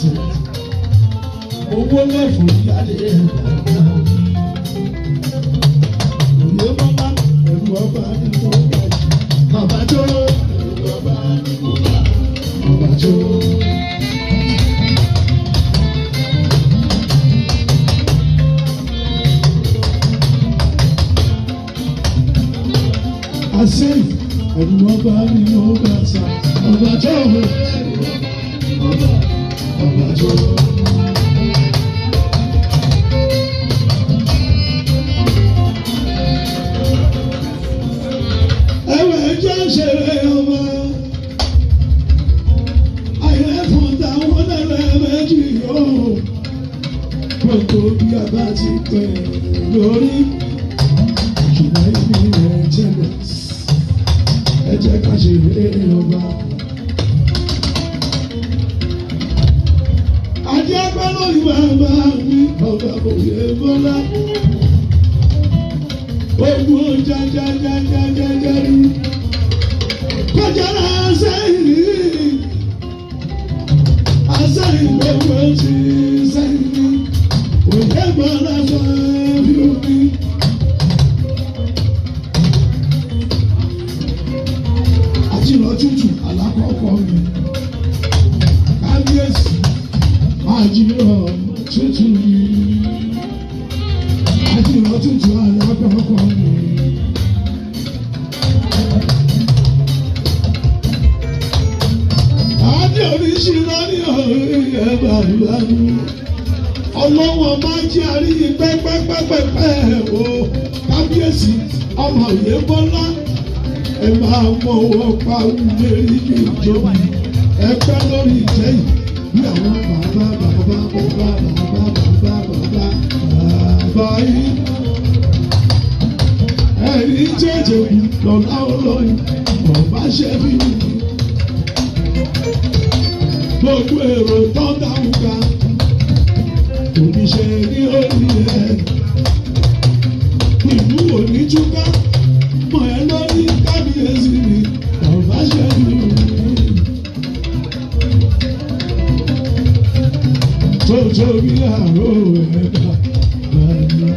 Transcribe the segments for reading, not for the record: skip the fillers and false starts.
President. Owó lẹ́fọ̀ọ́ yáde bàbá mi. Òye bọ́lá ẹ̀rù ọba ní mo bá jù. Bàbá tó ẹ̀rù ọba ní mo bá. Bàbá tó. Àṣẹ ẹ̀rù ọba ní mo bá sá. Bàbá tó ẹ̀rù ọba ní mo bá. Bàbá tó. Ẹ̀wẹ̀ jẹ́ ṣeré ọba. Àìrẹ́ fún táwọn ẹlẹ́mẹ̀jì yóò. Gbogbo bí a bá ti pẹ̀ lórí. Ṣùgbọ́n ibi rẹ̀ tẹ̀lé. Ẹ jẹ́ ká ṣeré ọba. Ajé pẹ́ lórí bàbá mi, ọba òye bọ́lá. Ogun jajajajajaja rí. Kọjá sẹ́yìn. Àsẹ́yìn gbogbo ti sẹ́yìn. Òye bọ́lá fún mi omi. Àjìnà tútù alákọ̀ọ́kọ́ mi. Kábíyèsí àjìnà tútù mi. Àjìnà tútù alákọ̀ọ́kọ́ mi. Adé oríṣiríṣi ní ọ̀rẹ́ bàbá mi. Ọlọ́wọ́n máa ń jẹ́ àríyìn pẹ́pẹ́pẹ́pẹ́ o. Kábíyèsí ọmọ ìyè bọ́lá. Ẹ máa mọ̀wọ́ pa wúlérí ju ìjọba. Ẹ pẹ́ lórí ìtẹ́ yìí bí àwọn bàbá bàbá bàbá bàbá bàbá bàbá bàbá yìí. Ẹ̀rí jẹ́jẹ̀ lọ́lá olóyún ọ̀bá ṣe fi mí. Gbogbo èrò tó ń dáhùn ká kò ní ṣe ní orí ẹ̀. Ìlú òní túká mọ̀ ẹ́ lórí kábíyèsí mi ọ̀bá ṣe fi mí. Tó tóbi àrò ẹ̀dá bàbá.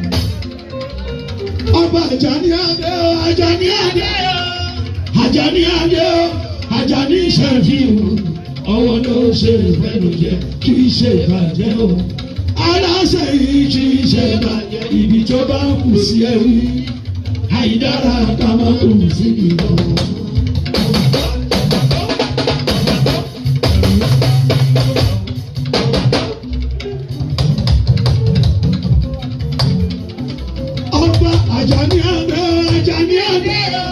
Ọba Àjàní Adé o, Àjàní Adé o, Àjàní Adé o, Àjàní ṣàfihàn. Ọwọ́ ló ṣe ìfẹ́nujẹ kì í ṣe ìbàjẹ́ o. Aláṣẹ yìí kì í ṣe ìbàjẹ́ ibi tó bá kù sí ẹ̀rí. Àìdára ká má kù síbi kan. Ọba Àjàní Adé o, Àjàní Adé o,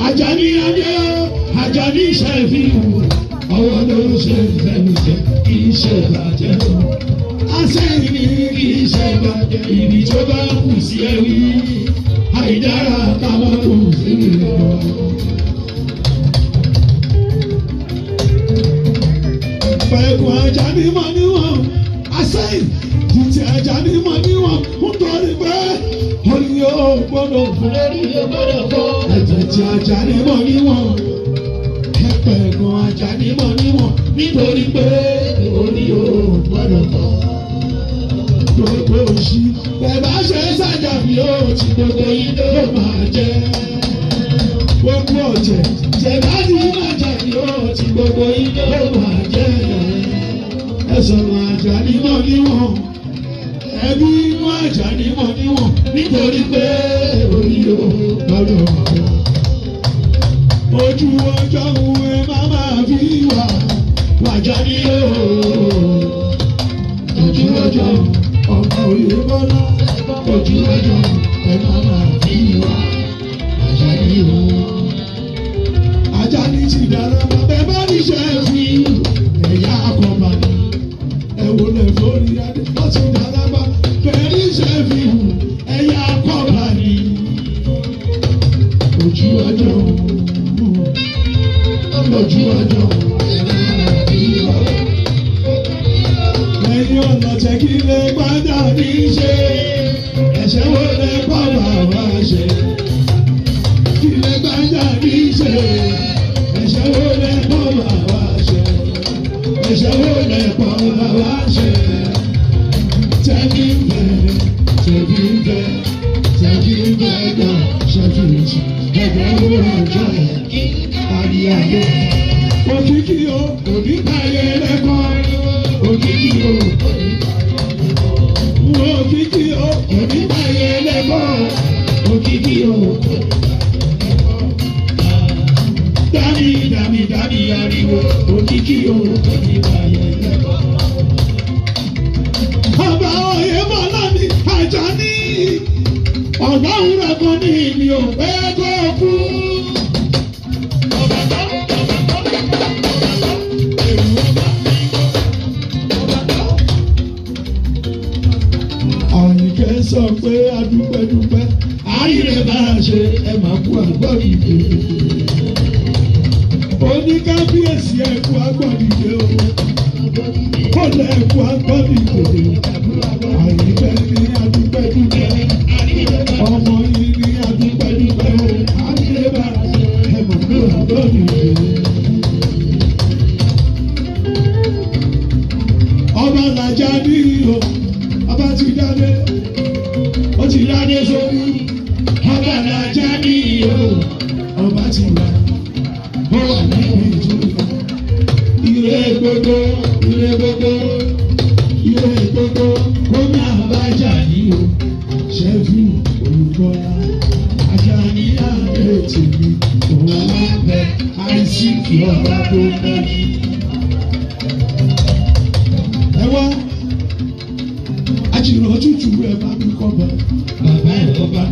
Àjàní Adé o, Àjàní ṣàfihàn. Ọwọ́ ló ṣe ìfẹ́nujẹ kì í ṣe ìbàjẹ́ o. Àṣẹ ni kì í ṣe ìbàjẹ́ ibi tó bá kù sí ẹ̀rí. Àìdára ká má kù síbi kan. Pẹ̀kun Àjàní mọ̀ níwọ̀n, àṣẹ ìdìtì Àjàní mọ̀ níwọ̀n, nítorí pé orí yóò gbọ́dọ̀ fún. Orí yóò gbọ́dọ̀ fọ́. Ẹ̀jẹ̀ tí Àjàní mọ̀ níwọ̀n, ẹ̀pẹ̀kun Àjàní mọ̀ níwọ̀n, nítorí pé Orí yóò gbọ́dọ̀ fọ́. gbogbo òṣì bẹ̀bá ṣe sájà mi ó ti gbogbo yín ló máa jẹ́. Gbogbo ọ̀jẹ̀ tẹ̀bá ti máa jà mí ó ti gbogbo yín ló máa jẹ́. Ẹ sọ̀rọ̀ Àjàní mọ̀ níwọ̀n, ẹbí inú Àjàní mọ̀ níwọ̀n, nítorí pé orí yóò gbọ́dọ̀ fọ́. Ojú ọjọ́ òun ẹ má máa fi wà wàjà ní o. Ojú ọjọ́ ọmọ òye bọ́lá. Ojú ọjọ́ ẹ má máa fi wà wàjà ní o. Àjàní ti dára bàbá ẹ bá níṣẹ́ fi ẹ̀yà akọ̀bà ni. Ẹ wò lè forí adé ó ti dára bá bẹ́ẹ̀ níṣẹ́ fi ẹ̀yà akọ̀bà ni. Ojú ọjọ́ ojú ọjọ́ ẹ̀yin ọ̀nà tẹ́ kí lè padà ní ṣe ẹ̀ṣẹ̀ wo lè pa bàbá ṣe. Ẹ̀ṣẹ̀ wo lẹ̀ pọ̀ bàbá ṣe? Tẹ̀bí ń bẹ̀, tẹ̀bí ń bẹ̀, tẹ̀bí ń bẹ̀ gan ṣẹ́fìrìtì. Ẹgbẹ́ wúrọ̀ ọjọ́ ẹ̀ kárí ayé. Òkìkí o, òní báyé lẹ́kọ̀ọ́. Òkìkí o, òkìkí o, òní báyé lẹ́kọ̀ọ́. Òkìkí o. Dami dami dami ariwo, òkìkí o, òní báyé lẹ́kọ̀ọ́. Ọba oyè bọ́lá mi, Àjàní. Ọlọ́run rẹ̀ kan ní mi ò pẹ́ tó kú. Àyìnkẹ́ sọ pé adúpẹ́dúpẹ́, àìrè bá a ṣe ẹ máa kú àgbọ̀ dìde. Oníkábíyèsí ẹ kú àgbọ̀ dìde o. Kọ́lẹ̀ ẹ kú àgbọ̀ dìde. Àyìnkẹ́ ní adúpẹ́dúpẹ́. Ọmọ yìí ní adúpẹ́dúpẹ́ o. Àìrè bá a ṣe ẹ máa kú àgbọ̀ dìde. Ọba làjà ní o, ọba ti dáadé, ó ti dáadé sórí. Ọba làjà ní o, ọba ti wà, ó wà níbi ìtura. Ire gbogbo, ire gbogbo, ire gbogbo, kó máa bá Àjàní o. Ṣẹ́fù Olùkọ́lá, Àjàní àdé tèmi, òun wá bẹ àìsíkì ọba tó dájú. Ẹ wá àjìrò tútù ẹ bá mi kọ́ bá bàbá ẹ̀ kọ́ bá.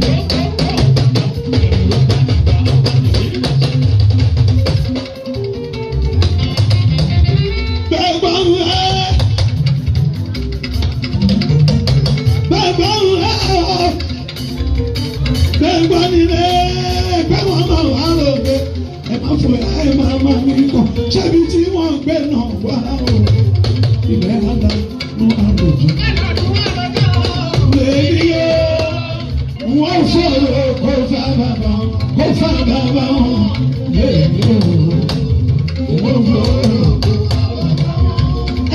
Bàbá ń hẹ́, bàbá ń hẹ́, bàbá nílé, bẹ́ẹ̀ máa wà lóde, ẹ máa fọ ẹ máa máa mi kọ̀, ṣébi tí wọ́n gbé náà wá o, ilẹ̀ àdá ló máa lòdì. Lèyí wọ́n fọ̀rọ̀ kó fà bàbá kó fà bàbá wọn. Lèyí wọ́n fọ̀rọ̀ kó fà bàbá wọn.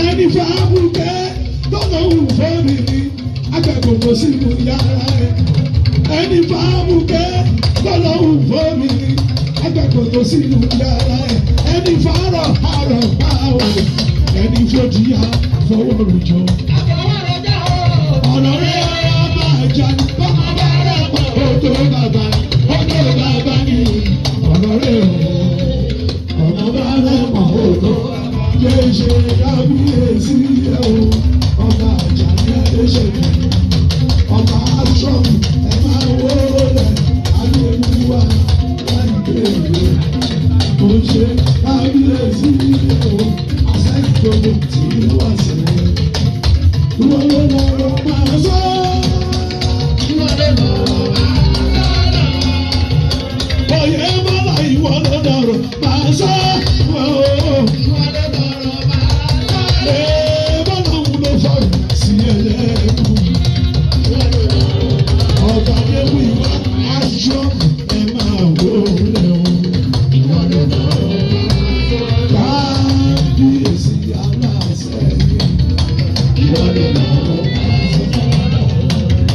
Ẹni fàábùkẹ́ tọ́lọ̀ ń fọ́ mi ní akẹ́kọ̀ọ́ sínú yàrá ẹ̀. Ẹni fàábùkẹ́ tọ́lọ̀ ń fọ́ mi ní akẹ́kọ̀ọ́ sínú yàrá ẹ̀. Ẹni fàárọ̀ àrọ̀ pa ò. Ẹni fòdìyà fọwọ́ rojọ́. Ọ̀rọ̀ rẹ̀ máa jà ní bàbá rẹ̀ mọ́ odò bàbá odò bàbá ni ọ̀rọ̀ rẹ̀ o. Ọ̀rọ̀ bá rẹ̀ mọ́ odò. Jẹ́ṣe kábíyèsí ẹ̀ o. Ọba Àjàní Adéṣèkì. Ọba Aṣọ́ọ̀mù ẹ máa wó lẹ̀ Adéwúwá láìpẹ́ ìwé. Mo ṣe kábíyèsí ẹ̀ o. Àṣẹ ìgbòho tí wọ́n ṣe. Ìwọ ló lọ́rọ̀ máa sọ. Oyè bọ́lá ìwọ ló lọ́rọ̀ máa sọ. Ee bọ́lá òun ló fọ̀rọ̀ sí ẹlẹ́kùn. Ọba Adéwì wá aṣọ ẹ máa wò lẹ́wọ̀n. Kábíyèsí aláṣẹ yìí.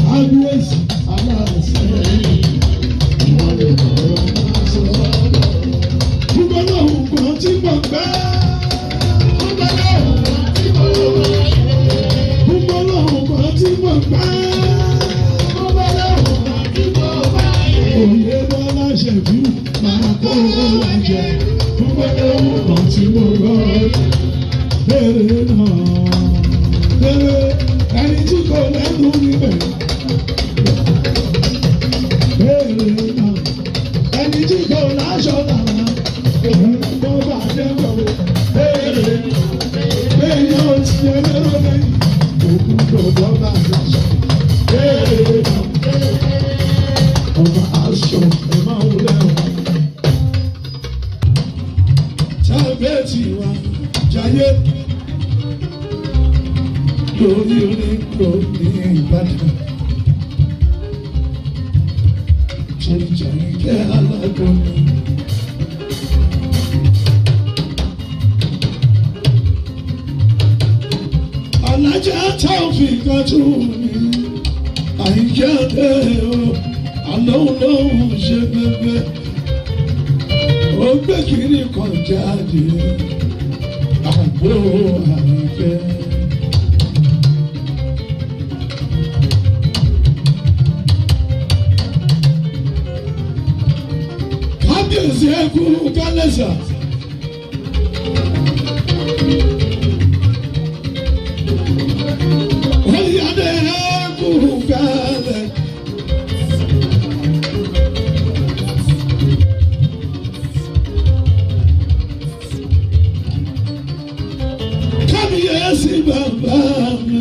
Kábíyèsí aláṣẹ yìí. Gbogbo nǹkan tí mo gbẹ́. Gbogbo nǹkan tí mo gbẹ́. Òye bọ́lá ṣẹ̀fí máa kó owó jẹ. Gbogbo nǹkan tí mo gbọ́. Bèrè náà. Bèrè ẹni tí kò lẹ́nu níbẹ̀. Bèrè náà. Ẹni tí kò láṣọ lára. Òun kò bá dẹ́gbọ̀n. Bèrè bẹ́ẹ̀ni ó ti yẹ lérò lẹ́yìn. Òkú kò bọ́ bá láṣọ. Bèrè náà. Ọba aṣọ ẹ máa wọlé o. Tábẹ́ẹ̀tì wa jayé lórí onígbò ní Ìbàdàn. Jẹ̀jẹ̀rìnkẹ́ alágbóni. Táwọn kan tún mi Àyìnkẹ́ dé o, àlóhùn lóhùn ṣe bẹ́bẹ́, ó gbé kiri kan jáde, àgbo Àyìnkẹ́. Kábíyèsí, ẹkú kálẹ̀sà. Oyàdé, ẹkú kálẹ̀. Kábíyèsí bàbá mi.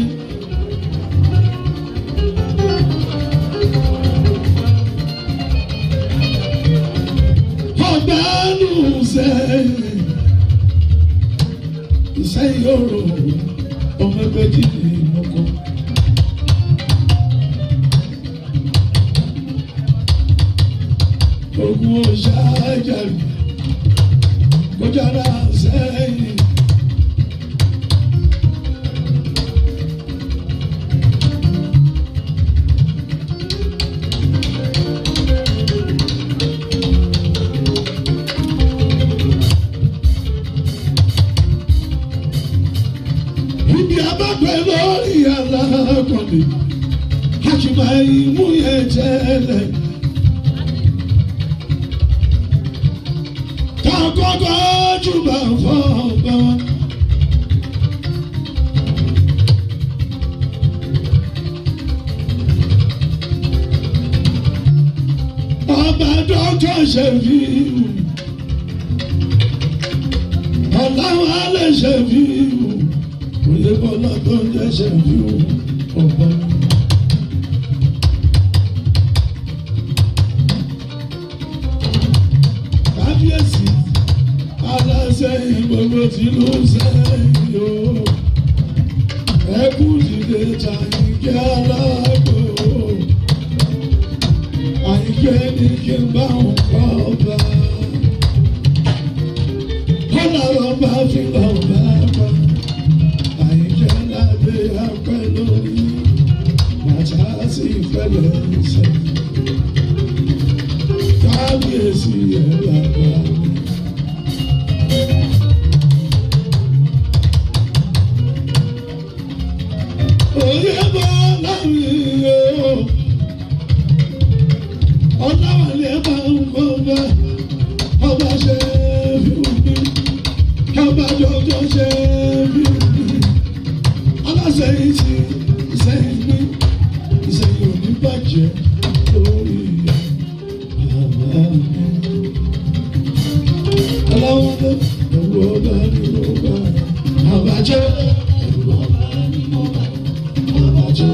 Ọ̀gbẹ́nu sẹ́yìn ìsẹ́yìn òrò ọmọ ẹgbẹ́ jíjìn ìmọ̀kọ. Ogun ọ̀ṣájà kọjára sẹ́yìn. Ibi abápẹ́ lórí alákọ̀ọ́lẹ̀, a kì máa mú yẹn tẹ́lẹ̀. Ká kọ́kọ́ jùbà fọ́ọ̀bà. Ọba dọ́kítọ̀ ṣe fi hù. Ọ̀làwálẹ̀ ṣe fi hù. Òye bọ́lá tó ń jẹ́ ṣe fi hù ọba. Kábíyèsí, aláṣẹ gbogbo tìlú sẹ́yìn o. Ẹkú dìde tàyíkẹ́ alágbó. Àyíkẹ́ ní kí n bá òun kọ́ ọba. Kọ́lá ọba fi lọ́ba pa. Àyíkẹ́ lábẹ́ apẹ́ lórí. Bàtà sì fẹ́lẹ̀ ṣe. Kábíyèsí ẹ̀ bàbá mi. Oyè bọ́ láwùí o. Ọ̀làwálẹ̀ máa ń kọ́ bá ọba ṣe fi mí. Ọba jọjọ ṣe fi mí. Aláṣẹ yìí ti sẹ́yìn mi. Ìsẹ̀yìn ò ní bàjẹ́ lórí ìyá bàbá mi. Ọlọ́wọ́lẹ́ ẹ̀rù ọba ni mo bá. Àbájẹ́ ẹ̀rù ọba ni mo bá. Àbájẹ́.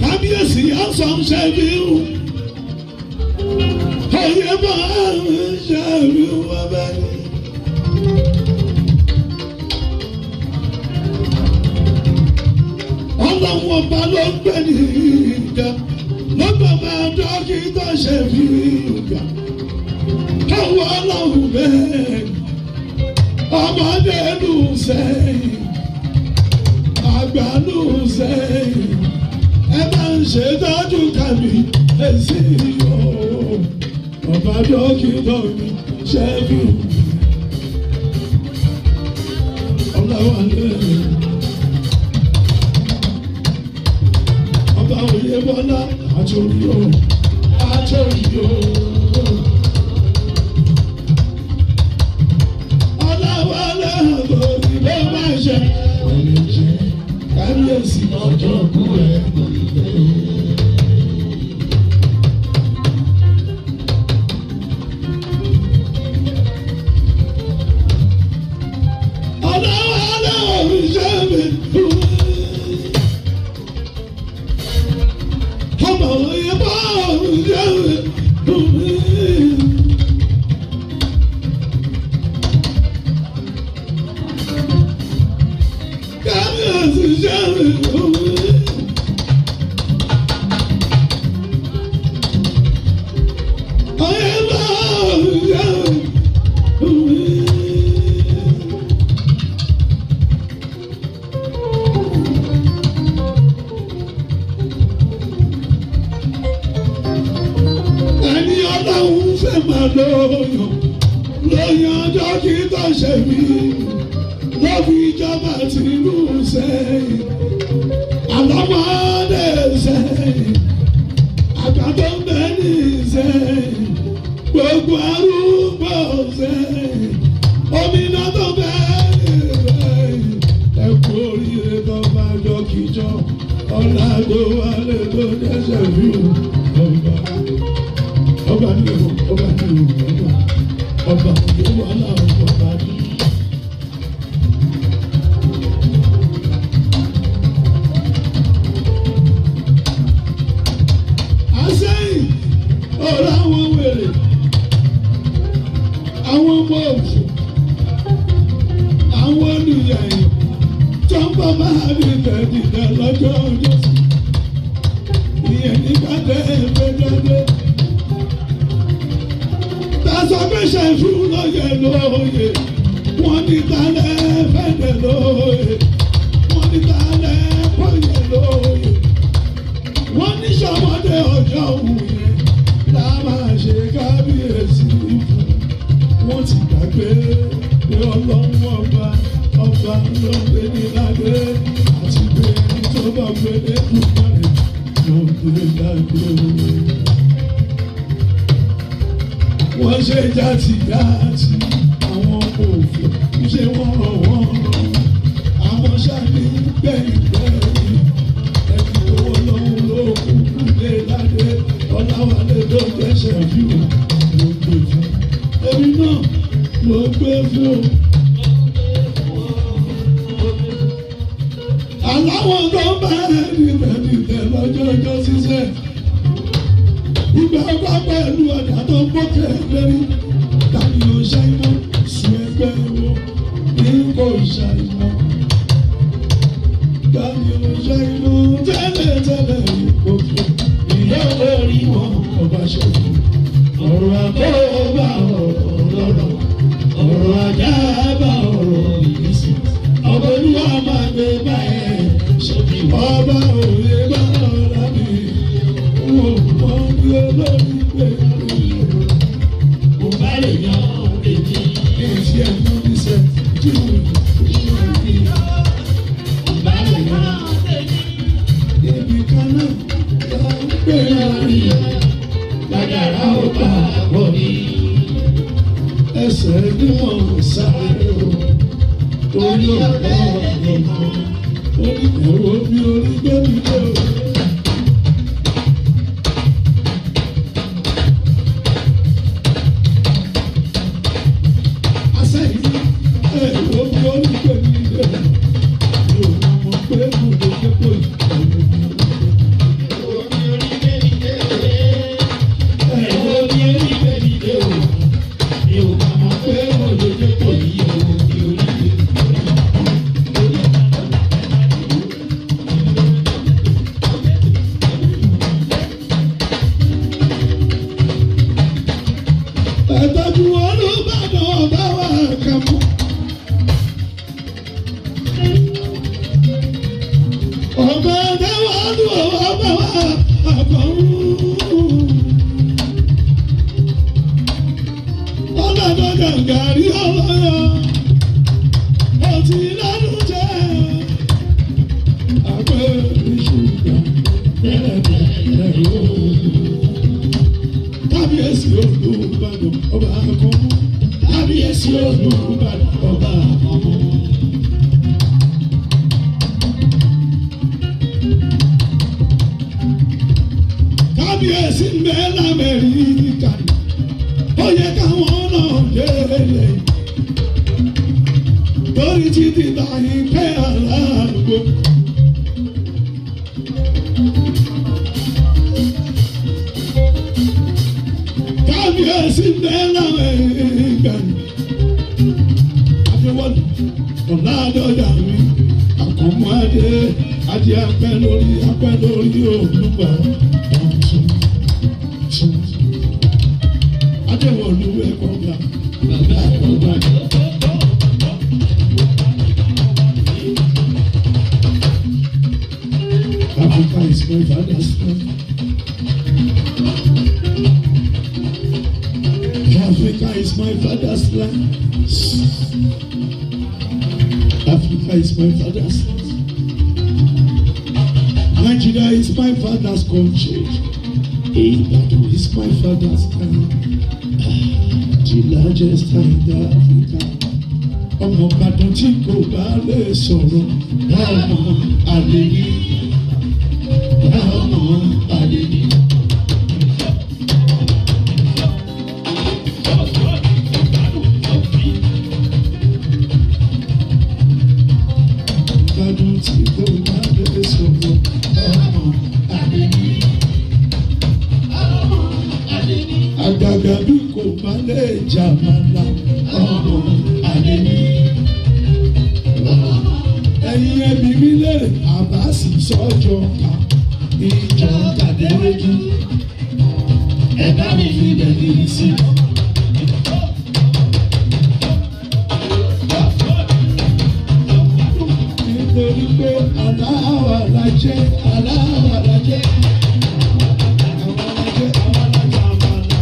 Kábíyèsí ọ̀sán ṣe bí wù. Oyè bá ń ṣe bí wọ́n bá ní. Ọlọ́run ọba ló ń gbé ní ìga. Lọ́gbà máa dókítà ṣe fi ìgbà. Káwọn ọlọ́run bẹ́ẹ̀. Ọmọdé lù sẹ́yìn. Àgbà lù sẹ́yìn, ẹ bá ń ṣètọ́jú kàmí èsì o, ọba dókítà mi ṣẹ́fì ọ̀làwálé, ọba òye bọ́lá àtòrí o, àtòrí o. Ọ̀làwálé àtòrí ló máa ṣe ọ̀lẹ́jẹ̀ kábíyèsí Ọjọ́ òkú ẹ̀ kò ní pẹ́. Ọ̀làwálé òrìṣẹ́ mi. Ọmọ òye bá òrìṣẹ́ mi. Kábíyèsí ṣẹ́ mi. Ọláwálé máa lóyún lóyún ọjọ́ kí tó ṣe mí ló fi ìjọba tìlú sẹ́yìn àlọ́mọdé sẹ́yìn àgbà tó ń bẹ ní sẹ́yìn gbogbo arúgbó sẹ́yìn omi náà tó bẹ ní sẹ́yìn ẹ kú oríire tó bá jọ kíjọ Ọládéwálé tó dẹ́sẹ̀ rí o ọba ọba ní o ọba ní o ọba ọba òye wàhálà ọba ní. Àsẹ́yìn ọ̀rọ̀ àwọn wèrè àwọn ọmọ òfò àwọn olùyẹ̀yìn tó ń bọ̀ máa rí tẹ̀dídẹ̀ lọ́jọ́ ọjọ́ sí ìyẹn nígbà tẹ́ ẹ fẹ́ jáde. Tàṣọ pé ṣẹ̀fù lóye lóye wọ́n ní talẹ̀ fẹ́lẹ̀ lóye wọ́n ní talẹ̀ fọyẹ̀ lóye wọ́n ní sọmọdé ọjọ́ òun yẹn la máa ṣe kábíyèsí fún wọ́n ti gbàgbé pé ọlọ́run ọba ọba ló ń gbé ní ládé àti pé ẹni tó bá gbé ní kúkúrẹ́ ló ń gbé ládé o. Wọ́n ṣe játijàti àwọn òfò ṣe wọ́n rọ̀ wọ́n rọ̀ àwọn ṣáàbí gbẹ̀yìn gbẹ̀yìn ẹni owó lọ́wọ́ ló kúkú lé ládé Ọláwálé tó jẹ́sẹ̀ fíò ló gbé fún èmi náà ló gbé fún o. Aláwọ̀ tó ń bá ẹni tẹ̀lé lọ́jọ́ ọjọ́ ṣiṣẹ́ ìgbà ọba pẹ̀lú ọjà tó ń bókè lérí tàbí ó ṣàìmọ̀ sùn ẹgbẹ́ wọn ní kò ṣàìmọ̀ tàbí ó ṣàìmọ̀ tẹ́lẹ̀ tẹ́lẹ̀ ìkókò ìyá orí wọn ọba ṣòfò ọ̀rọ̀ àkóbá ọ̀rọ̀ lọ́rọ̀ ọ̀rọ̀ ajá bá ọ̀rọ̀ ìrísí ọba olúwa máa gbé báyẹn ṣòfì ọba òye bá ọ̀rọ̀ mi wò mọ bí olórí pé Mo bá lè yan èmi. èsì ẹ̀mú ní sẹ́ tí mo Mo bá lè yan tèmi. ibi kan náà là ń gbé Lórí kádàrá ò bá wọ̀ mí. ẹsẹ̀ bí wọ́n sáré o torí ọ̀rọ̀ ọ̀gbọ̀n ó ní ẹ̀rọ bí orí gbé mi lé o. Asẹ́yìn ẹ̀rọ bí orí gbé mi lé o. Mi ò mọ̀ pé mo lè dé pò Ẹ̀rọ bí orí gbé mi dé o. Mi ò mọ̀ pé mo lè dé pò yìí o. Mi ò rí gbé mi dé o. Ẹ̀tọ́jú Olúbàdàn ọba wa kàn mú. Ọba Adéwálú ọba wa àkànmú. Ọlọ́dọ̀ gàǹgàrí ọlọ́yọ̀ ọtí lọ́dún jẹ́ àpẹ́ ìṣúgbà tẹ́lẹ̀ tẹ́lẹ̀ yóò. Kábíyèsí Olúbàdàn ọba àkànmú. Kábíyèsí Olúbàdàn ọba àkànmú. Kábíyèsí ń bẹ l'Amẹ́ríkà ó yẹ káwọn náà délé torí títí táyì pé aláàgbo. Kábíyèsí ń bẹ l'Amẹ́ríkà àfiwọ́n ọ̀làdọ́jà mi àkànmú adé adé apẹ́ lórí apẹ́ lórí òdùgbà ọ̀tún tún adéwọ̀lú ẹ̀kọ́ gbà bàbá ẹ̀kọ́ gbà. Africa is my father's land. America is my father's land. Africa is my father's land. Nigeria is my father's country. Ibadan is my father's town. The largest town in Africa. Ọmọ Ìbàdàn tí kò bá lè sọ̀rọ̀, ọmọ àlè ni, ọmọ àlè ni. Ìbàdàn tí kò bá lè sọ̀rọ̀, ọmọ àlè ni. Àgàgà bí kò bá lè jàmàlà, ọmọ àlè ni. Ẹ̀yin ẹbí mi lérè àbá sì sọ́jọ́ ká ìjọ kàdéréjú. Ẹ bá mi fi bẹ̀rẹ̀ sí. Nítorí pé aláwọ̀ la jẹ́, aláwọ̀ la jẹ́. Àwọn la jẹ́, àwọn la jẹ́ àmàlà.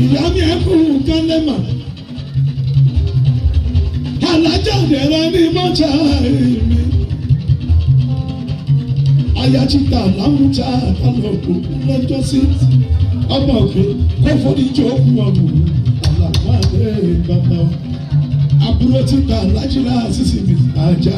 Ìyá mi ẹ kú kánlẹ́mà. Alájà dẹ̀rẹ̀ ní mọ́tà mi. Aya títa lámúta kálọ̀kù lọ́jọ́ sí. Ọmọ òkè kó foríjì òkú ọ̀rùn. Àlàmọ́ àdé bàbá. Àbúrò títa lájìlá sísì mi. Àjà